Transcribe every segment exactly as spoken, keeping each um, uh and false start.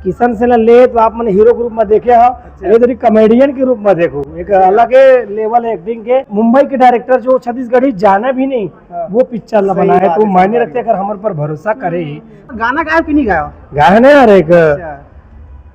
किशन सेन ला ले तो आप मन हीरो के रूप में देखे हो, अच्छा। ये तो कॉमेडियन के रूप में देखो, एक अलग लेवल है एक्टिंग के। मुंबई के डायरेक्टर जो छत्तीसगढ़ी जाना भी नहीं, हाँ। वो पिक्चर ला बनाए, तो मायने रखते अगर हमर पर भरोसा करे ही। गाना गाया कि नहीं गाया? गाया ना यार, एक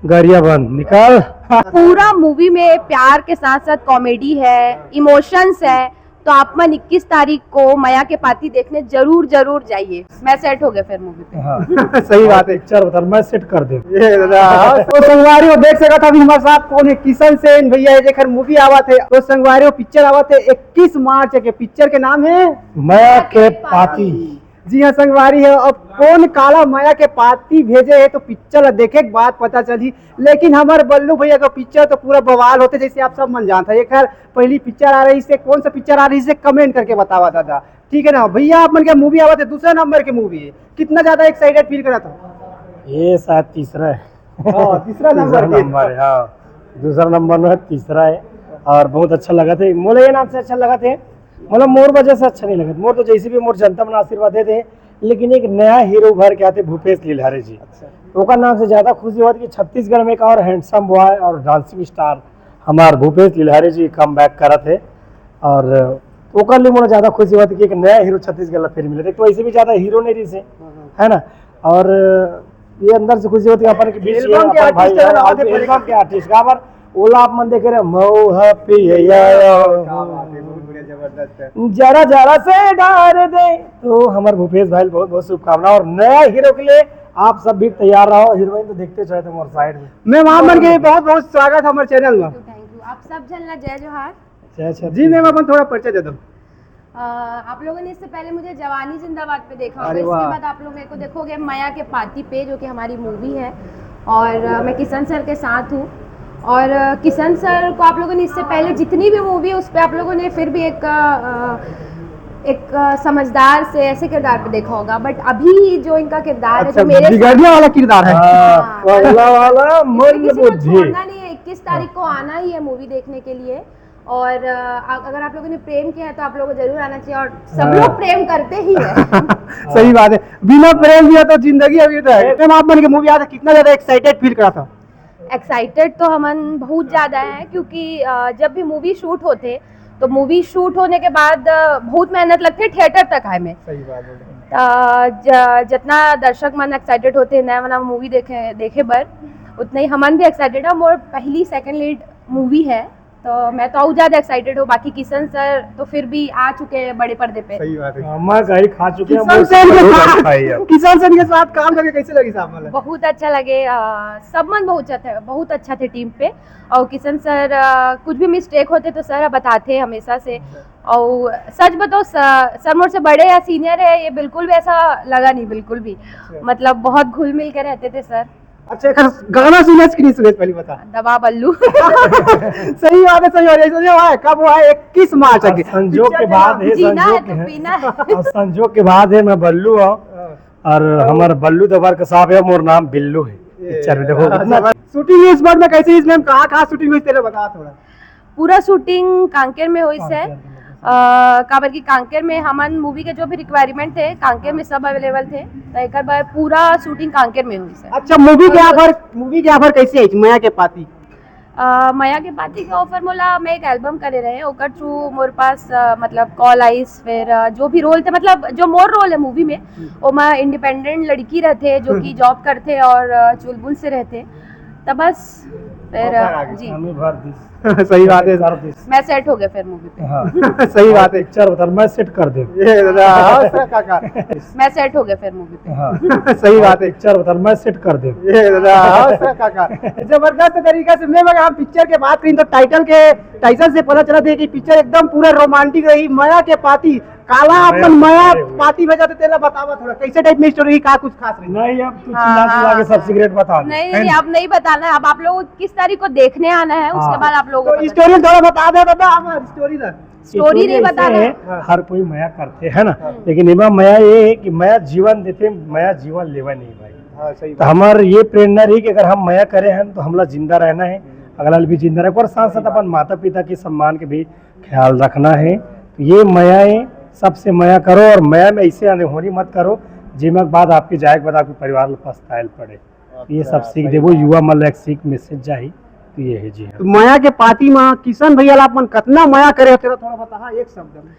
गरिया बंद निकाल। पूरा मूवी में प्यार के साथ साथ कॉमेडी है, इमोशंस है, तो आप मन इक्कीस तारीख को मया के पाती देखने जरूर जरूर जाइए। मैं सेट हो गया फिर मूवी पे। हाँ। सही बात है। पिक्चर बता, मैं सेट कर दे। ये दादा, तो संगवारी हो देख सकत हव अभी हमारे साथ कौन है, किशन सेन भैया है, जेकर मूवी आवत है। तो संगवारी हो पिक्चर आवत है इक्कीस मार्च के, पिक्चर के नाम है मया के पाती। जी हाँ संगवारी है, अब कौन काला मया के पाती भेजे है तो पिक्चर ला देखे के बाद पता चली। लेकिन हमारे बल्लू भैया का पिक्चर तो पूरा बवाल होते, जैसे आप सब मन जानता है। एक हर पहली पिक्चर आ रही से, कौन सा पिक्चर आ रही से कमेंट करके बतावा दादा, ठीक है ना भैया? आप मन के मूवी आवत है, दूसरा नंबर के मूवी है, कितना ज्यादा एक्साइटेड फील करा था? ये शायद तीसरा है। हाँ, तीसरा नंबर तीसरा के। नंबर है, हाँ। दूसरा नंबर में तीसरा है और बहुत अच्छा लगा था। मोला ये नाम से अच्छा लगा था, मतलब मोर वजह से अच्छा नहीं लगा। मोर तो जैसे भी मोर जनता मन आशीर्वाद देते हैं, लेकिन एक नया हीरो उभर के आते भूपेश लिलहरे जी। अच्छा। ओकर नाम से ज्यादा खुशी होती कि छत्तीसगढ़ में एक और हैंडसम बॉय और डांसिंग स्टार हमार भूपेश लिलहरे जी कम बैक करत है। और ओकर लिए मोला ज्यादा खुशी होती कि एक नया हीरो छत्तीसगढ़ ला फिर मिले। तो ऐसे भी ज्यादा हीरो नहीं रही से, है ना? और ये अंदर से खुशी होती है अपन के बीच में एल्बम के अपन भाई आर्टिस्ट है, है, आगे और एल्बम के आर्टिस्ट का पर ओला आप मन देखे रहे, मऊ हैप्पी, या, या, क्या बात है, बहुत बढ़िया, जबरदस्त है। जरा जरा से डार दे, तो हमारे भूपेश भाई बहुत बहुत शुभकामना। और नया हीरो के लिए आप सब भी तैयार रहो, हीरोइन तो देखते चाहे तुम और साइड में। मैं वहाँ मन के बहुत बहुत स्वागत है हमारे चैनल में। Thank you, thank you. आप सब झन ला जय जोहार। जय छत्तीसगढ़। जी मैम, अपन थोड़ा परिचय दे दो। अ, आप लोगों ने इससे पहले मुझे जवानी जिंदाबाद पे देखा होगा, अरे इसके वाह। बाद आप लोग मेरे को देखोगे मया के पाती पे, जो कि हमारी मूवी है, और अ, मैं किशन सर के साथ हूँ। और अ, किशन सर को आप लोगों ने इससे पहले जितनी भी मूवी है उस पर आप लोगों ने फिर भी एक अ, एक अ, समझदार से ऐसे किरदार पे देखा होगा, बट अभी जो इनका किरदार है, अच्छा, जो मेरे साथ बिगड़ने वाला किरदार है। हाँ, हाँ। वाला, वाला अभी मन किसी को बुद्धि। छोड़ना नहीं है, इक्कीस तारीख को आना ही है मूवी देखने के लिए। और अ, अ- अगर आप लोगों ने प्रेम किया है तो आप लोगों को जरूर आना चाहिए, और सब हाँ। लोग प्रेम करते ही है। सही बात है, बिना प्रेम किया तो जिंदगी अभी तो है। मैम, आप मन के मूवी आते कितना ज्यादा एक्साइटेड फील करा था? एक्साइटेड तो हमन बहुत ज्यादा है, क्योंकि अ, जब भी मूवी शूट होते तो मूवी शूट होने के बाद अ, बहुत मेहनत लगती है थिएटर तक आए में। सही बात बोले। अ, ज- जितना दर्शक मन एक्साइटेड होते हैं नया वाला मूवी देखे देखे बर, उतना ही हमन भी एक्साइटेड है। मोर पहली सेकंड लीड मूवी है, तो मैं तो और ज्यादा एक्साइटेड हूँ। बाकी किशन सर तो फिर भी आ चुके हैं बड़े पर्दे पे। सही बात है। हाँ, मैं गाड़ी खा चुके हैं, किशन बहुत सेन के बहुत साथ, अच्छा है यार। किशन सेन के साथ काम करके कैसे लगी साहब, मतलब? बहुत अच्छा लगे। अ, सब मन बहुत अच्छा थे, बहुत अच्छा थे टीम पे। और किशन सर, अ, कुछ भी मिस्टेक होते तो सर बताते हमेशा से। और सच बताओ स-, सर मोर से बड़े या सीनियर है, ये बिल्कुल भी ऐसा लगा नहीं, बिल्कुल भी। अच्छा। मतलब बहुत घुल मिल के रहते थे सर। अच्छा, एक गाना सुने कि नहीं सुने, पहले बता। दबा बल्लू। सही बात है, सही बात है। ऐसे जो है, कब हुआ है? इक्कीस मार्च और के। संजोग के बाद है, जीना है संजोग तो है। पीना है। और संजोग के बाद है, मैं बल्लू हूँ। हाँ। और हमारा बल्लू दबार का साहब है, मोर नाम बिल्लू है। ये पिक्चर में देखो, अच्छा, कितना शूटिंग इस बार में कैसे, इसमें हम कहाँ कहाँ शूटिंग हुई, तेरे बता थोड़ा। पूरा शूटिंग कांकेर में होइस हे। कांकेर में। अ, काबर कि कांकेर में हमन मूवी के जो भी रिक्वायरमेंट थे, कांकेर में सब अवेलेबल थे, तो एकर बर पूरा शूटिंग कांकेर में होइस हे। अच्छा, मूवी के और ऑफर, मूवी के ऑफर कैसे आई मया के पाती? अ, मया के पाती के ऑफर मोला, मैं एक एल्बम करे रहे, ओकर थ्रू मोर पास, अ, मतलब कॉल आइस, फिर, अ, जो भी रोल थे, मतलब जो मोर रोल है मूवी में, हम्म। ओमा इंडिपेंडेंट लड़की रहते जो कि हम्म। जॉब करते और, अ, चुलबुल से रहते, तब बस फिर, ऑफर आ गई। जी। हमें भर दिस। सही बात है। कर दिस। मैं सेट हो गया फिर मूवी पे। हाँ। सही बात है। पिक्चर बता, मैं सेट कर दे। ये दादा, हाँ, सर, काका। मैं सेट हो गया फिर मूवी पे। हाँ। सही बात है। पिक्चर बता, मैं सेट कर दे। ये दादा, हाँ, सर, काका। जबरदस्त तरीका से मैं, मगर हम पिक्चर के बात करें तो टाइटल के, टाइटल से पता चला थे कि पिक्चर एकदम पूरा रोमांटिक रही, मया के पाती, काला अपन मया पाती में जाते, तेला बतावा थोड़ा, कैसे टाइप में स्टोरी, का कुछ खास रही? नहीं, अब तू हाँ, चिल्ला चिल्ला के हाँ, सब हाँ। सीक्रेट बता दे, नहीं, है नहीं, ना? अब नहीं बताना है, अब आप लोगों को किस तारीख को देखने आना है, उसके हाँ। बाद आप लोगों को तो पता स्टोरी थोड़ा बता दे दादा, हम स्टोरी ना। स्टोरी स्टोरी नहीं ऐसे बताना है, है। हाँ। हर कोई मया करते है ना, हाँ। लेकिन एमा मया ये है कि मया जीवन देते, मया जीवन लेवा नहीं भाई। हाँ, सही तो बात। हमार ये प्रेरणा रही कि अगर हम मया करे हैं तो हमला जिंदा रहना है, हम्म। अगला भी जिंदा रहे, और साथ साथ सही बात। अपन माता पिता के सम्मान के भी ख्याल रखना है। तो ये मया है, सबसे मया करो और मया में ऐसे अनहोनी मत करो, जेमा के बाद आपके जाए के बाद आपके परिवार ला पछताए ल पड़े। ये सब सीख देबो, युवा मन ला एक सीख, मैसेज जाही। तो ये है जी। हाँ। तो मया के पाती म किशन भैया ला अपन कतना मया करे हो, तेला थोड़ा बता, हाँ, एक शब्द में।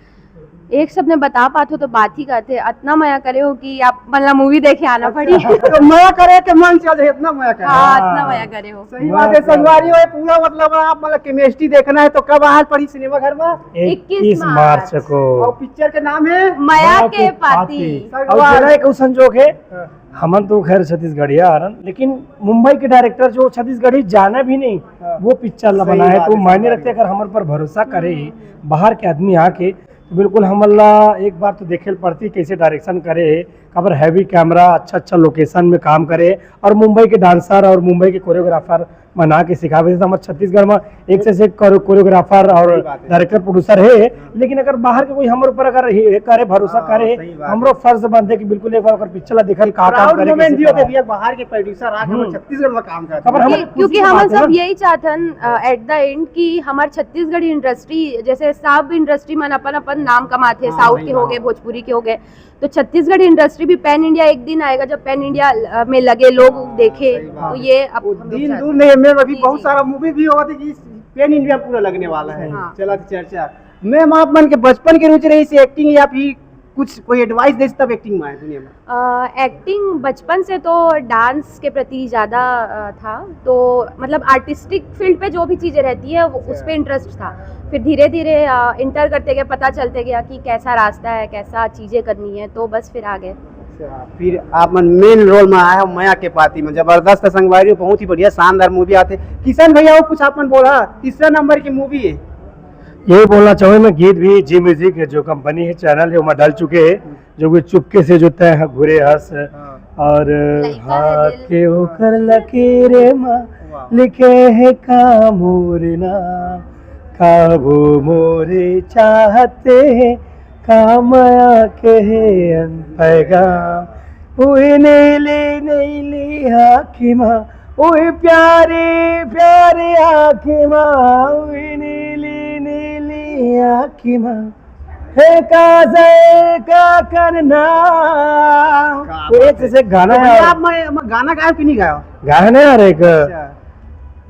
एक शब्द में बता पात हो तो बात ही करते, अतना मया करे हो कि आप मन ला मूवी देखे आना पड़ी। तो मया करे के मन चल जाए, इतना मया करे। हाँ, हाँ। अतना मया करे हो। सही बात है, संगवारी हो, पूरा मतलब आप मतलब केमिस्ट्री देखना है तो कब आज पड़ी सिनेमा घर में? इक्कीस मार्च को। और पिक्चर के नाम है मया के पाती। और संगवारी। जेला एक अउ संजोग है, हाँ। हमन तो खैर छत्तीसगढ़िया हरन, लेकिन मुंबई के डायरेक्टर जो छत्तीसगढ़ी जाना भी नहीं, हाँ। वो पिक्चर ला बनाए, तो मायने रखते। अगर हमर पर भरोसा करे, हम्म। बाहर के आदमी आके, तो बिल्कुल हमन ला एक बार तो देखे ल पड़ती, कैसे डायरेक्शन करे हे, काबर हैवी कैमरा, अच्छा अच्छा लोकेशन में काम करे, और मुंबई के डांसर और मुंबई के कोरियोग्राफर बना के सिखावे। जैसे हमर छत्तीसगढ़ में एक से एक कोरियोग्राफर और डायरेक्टर प्रोड्यूसर है, लेकिन अगर बाहर के कोई हमर ऊपर अगर ये करे, भरोसा करे, हमरो फर्ज बनते कि बिल्कुल एक बार ओकर पिक्चर ला देखल, का काम करे, कैसे करे। भैया, बाहर के प्रोड्यूसर आके हमर छत्तीसगढ़ में काम करते हैं। क्योंकि हमन सब यही चाहथन एट द एंड कि हमर छत्तीसगढ़ी इंडस्ट्री, जैसे सब इंडस्ट्री मन अपन अपन नाम कमाथे, साउथ के हो गए, भोजपुरी के हो गए, तो छत्तीसगढ़ इंडस्ट्री भी पैन इंडिया एक दिन आएगा, जब पैन इंडिया में लगे, लोग देखे। तो ये अब दिन दूर नहीं है, मैं अभी बहुत सारा मूवी भी होगा कि पैन इंडिया पूरा लगने वाला है। हाँ। चला तो चर्चा। मैम, आप मन के बचपन के रुचि रही से एक्टिंग या फिर कुछ कोई एडवाइस दे तब एक्टिंग में आए दुनिया में? एक्टिंग बचपन से तो डांस के प्रति ज़्यादा था, तो मतलब आर्टिस्टिक फील्ड पे जो भी चीज़ें रहती है वो, उस पर इंटरेस्ट था। फिर धीरे धीरे इंटर करते गए, पता चलते गया कि कैसा रास्ता है, कैसा चीज़ें करनी है, तो बस फिर आ गए। अच्छा, फिर आप मन मेन रोल में आए हो मया के पाती में, जबरदस्त संगवारी हो, बहुत ही बढ़िया शानदार मूवी आते। किशन भैया, वो कुछ आप मन बोला, तीसरा नंबर की मूवी है। यही बोलना चाहूँ मैं, गीत भी जी म्यूजिक जो कंपनी है, चैनल है, वहाँ डाल चुके हैं, जो कि चुपके से जो तय है घुरे हंस। हाँ। और हाथ के ओकर लकीरे मा लिखे है का मोरे नाम, का वो मोरे चाहते हैं, का मया के है अन पैगाम। उही नीली नीली आँखी मा, उही प्यारी प्यारी आँखी मा, उही नीली नीली आँखी मा। हे काजल का करना। वो एक से गाना है। आप मैं गाना गायब कि नहीं गाया? गाना है यार एक। अच्छा।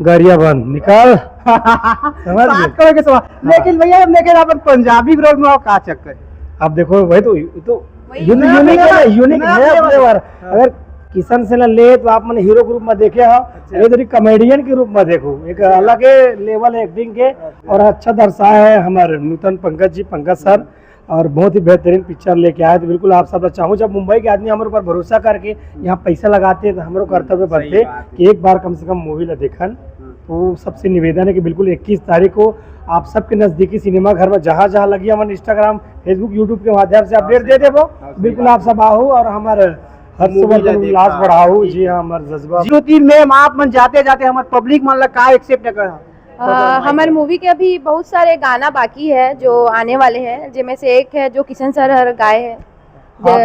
गरिया बन निकाल। समझ गए? बात करो के सवाल। हाँ। लेकिन भैया, हम देखे अपन पंजाबी रोल में, और का चक्कर? अब देखो भाई, तो, तो यूनिक है, यूनिक है अपने बार। हाँ। अगर किशन से ना ले तो आप मन हीरो के रूप में देखे हो, अच्छा। ये तो कॉमेडियन के रूप में देखो, एक अलग लेवल है एक्टिंग के। अच्छा। और अच्छा दर्शाया है हमारे नूतन पंकज जी, पंकज सर। और बहुत ही बेहतरीन पिक्चर लेके आए। तो बिल्कुल आप सब ला चाहूँ, जब मुंबई के आदमी हमारे ऊपर भरोसा करके यहाँ पैसा लगाते हैं, तो हमरो कर्तव्य बनते कि एक बार कम से कम मूवी ला देखन। तो सबसे निवेदन है कि बिल्कुल इक्कीस तारीख को आप सबके नज़दीकी सिनेमा घर में, जहाँ जहाँ लगी, हमन Instagram, Facebook, YouTube के माध्यम से अपडेट दे देबो। बिल्कुल आप सब आहू और हमारे हर्षवर्धन उल्लास बढ़ाऊ। जी हाँ, हमारे जज्बा। ज्योति मैम, आप मन जाते जाते हमारे पब्लिक मन ला का एक्सेप्ट कर? अ, हमारे मूवी के अभी बहुत सारे गाना बाकी है जो आने वाले हैं, जिनमें से एक है जो किशन सर हर गाए हैं।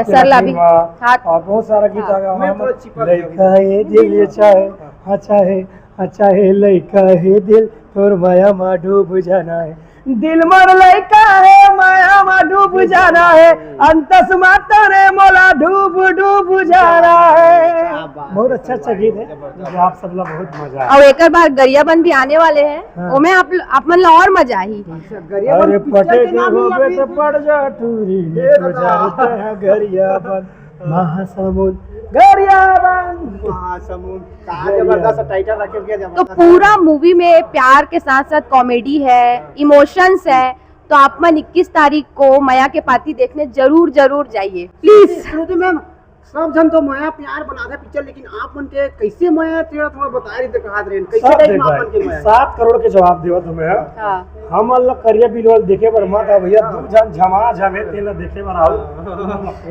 सर ला भी हाथ और बहुत सारा गीत आ गया। लइका ये दिल ये चाहे, हाँ चाहे, हाँ चाहे लइका हे दिल, तोर माया मा डूब जाना है। दिल मोर लइका हे, माया मा डूब जाना है। अंतस मा तोरे मोला डूब डूब जाना है। बहुत अच्छा अच्छा गीत है। आप सब ला बहुत मजा आए। और एक बार गरियाबंद भी आने वाले हैं। हाँ। ओमे आप, आप मन ला और मजा आही। अच्छा, गरियाबंद अरे पिक्चर पटे के के नाम ही होबे अभी तो पड़ जा टूरी, ये तो बता। जानते हैं गरियाबंद, महासमुंद, गरियाबंद। महासमुंद, का जबरदस्त टाइटल रखे हो, क्या तो जबरदस्त। पूरा मूवी में प्यार के साथ साथ कॉमेडी है, इमोशंस है, तो आप मन इक्कीस तारीख को मया के पाती देखने जरूर जरूर जाइए प्लीज। श्रुति मैम, सब झन तो मया प्यार बनाथे पिक्चर, लेकिन आप मन के कैसे मया तेरा थोड़ा बता रही तो कहा रहे, कैसे सब टाइप में देखा आप मन के है, मया? सात करोड़ के जवाब देवा तुम्हें। हाँ। हम मन ला करिया बिलवल देखे बर मत आ भैया, दू झन झमा झमे तेला देखे बर आओ।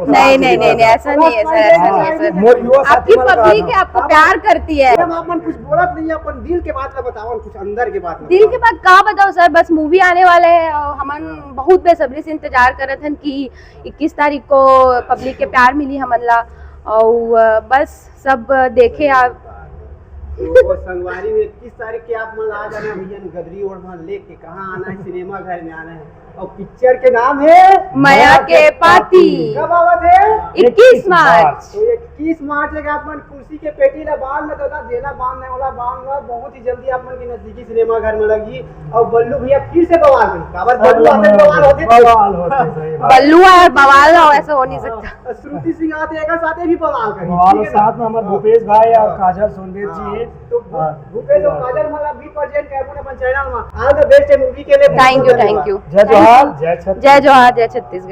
नहीं, नहीं, नहीं, नहीं, ऐसा नहीं है सर, ऐसा नहीं है सर। मोर युवा साथी आपकी मन का पब्लिक है, आपको प्यार करती है। मैम, आप मन कुछ बोलत नहीं है, अपन दिल के बात ला बताओ, कुछ अंदर के बात ला दिल बताओ। के बात का बताओ सर, बस मूवी आने वाला है और हमन बहुत बेसब्री से इंतजार करत हन कि इक्कीस तारीख को पब्लिक के प्यार मिली हमन ला, और, अ, बस सब देखे आप। तो संगवारी हो, इक्कीस तारीख के आप मन ला आ जाना भैया, गदरी ओढ़ मन लेके कहाँ आना है, सिनेमा घर में आना है। और पिक्चर के नाम है मया के पाती। कब आवत है? इक्कीस मार्च। तो इक्कीस मार्च के आप मन कुर्सी के पेटी ला बांध ला, दादा जेला बांध नहीं, ओला बांध ला। बहुत ही जल्दी आप मन के नजदीकी सिनेमा घर में लगी। और बल्लू भैया फिर से बवाल करी, काबर बल्लू आते बवाल होते। बवाल होते, सही बात। बल्लू और बवाल हो, ऐसा हो नहीं सकता। और श्रुति सिंह आते एक साथे भी बवाल करी, बवाल ठीक है साथ ना? में हमारे भूपेश भाई और काजल सोनबेर जी है। तो हाँ। भूपेश और काजल मतलब भी प्रेजेंट कर अपन चैनल में। All the best है मूवी के लिए। Thank you, thank you। जय जोहार, जय छत्तीसगढ़। जय जोहार, जय छत्तीसगढ़।